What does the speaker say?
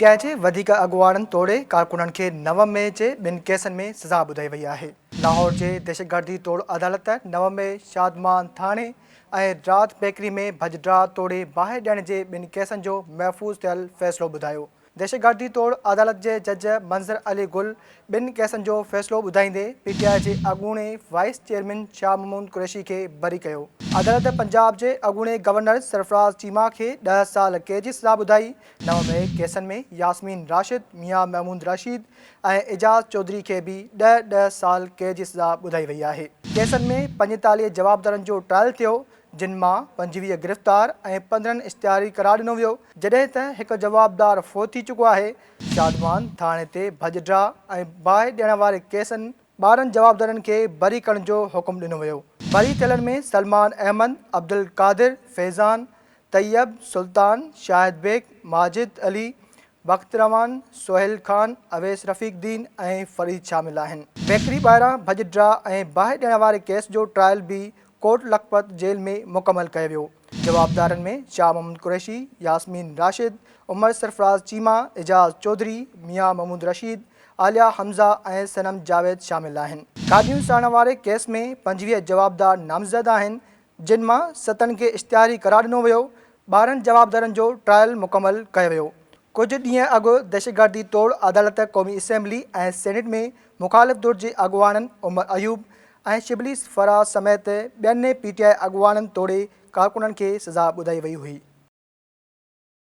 ٽي آء جي وڌيڪ اڳواڻن توڙي ڪارڪنن کي 9 مئي جي ٻن ڪيسن ۾ سزا ٻڌائي وئي آهي. لاهور جي دهشتگردي ٽوڙ عدالت 9 مئي شادمان ٿاڻي ۽ رات بيڪري ۾ ڀڄ ڊاهه توڙي باهه ڏيڻ جي ٻن ڪيسن جو محفوظ ٿيل فيصلو ٻڌايو. دهشتگردي ٽوڙ عدالت جي جج منظر علي گل ٻن ڪيسن جو فيصلو ٻڌائيندي پي ٽي آء جي اڳوڻي وائيس چيئرمين شاهه محمود قريشي کي بري ڪيو. عدالت پنجاب جي اڳوڻي گورنر سرفراز چيما کي ڏهه سال قيد جي سزا ٻڌائي. 9 مئي ڪيسن ۾ ياسمين راشد، ميان محمود رشيد ۽ اعجاز چوڌري کي به ڏهه ڏهه سال قيد جي سزا ٻڌائي وئي آهي. ڪيسن ۾ 45 جوابدارن جو ٽرائل ٿيو، جن مان 25 گرفتار ۽ 15 اشتهاري قرار ڏنو ويو، جڏهن ته هڪ جوابدار فوت ٿي چڪو آهي. شادمان ٿاڻي تي ڀڄ ڊاهه ۽ باهه ڏيڻ واري ڪيسن 12 جوابدارن کي بري ڪرڻ جو حڪم ڏنو ويو. بري ٿيلن ۾ سلمان احمد، عبدالقادر، فيضان، طيب، سلطان، شاهد بيگ، ماجد علي، بخت روان، سهيل خان، اويس رفيق الدين ۽ فريد شامل آهن. بيڪري ٻاهران ڀڄ ڊاهه ۽ باهه ڏيڻ واري ڪيس جو ٽرائل به ڪوٽ لکپت جيل ۾ مڪمل ڪيو ويو. جوابدارن ۾ شاهه محمد قريشي، ياسمين راشد، عمر سرفراز چيما، اعجاز چوڌري، ميان محمود رشيد، عاليه حمزه ۽ صنم جاويد شامل آهن. گاڏيون ساڙڻ واري ڪيس ۾ 25 جوابدار نامزد آهن، جن مان ستن کي اشتهاري قرار ڏنو ويو، 12 جوابدارن جو ٽرائل مڪمل ڪيو ويو. ڪجهه ڏينهن اڳ دهشتگردي ٽوڙ عدالت قومي اسيمبلي ۽ سينيٽ ۾ مخالف ڌر جي اڳواڻن عمر ايوب ۽ شبلي فراز سميت ٻين پي ٽي آء اڳواڻن توڙي ڪارڪنن کي سزا ٻڌائي وئي هئي.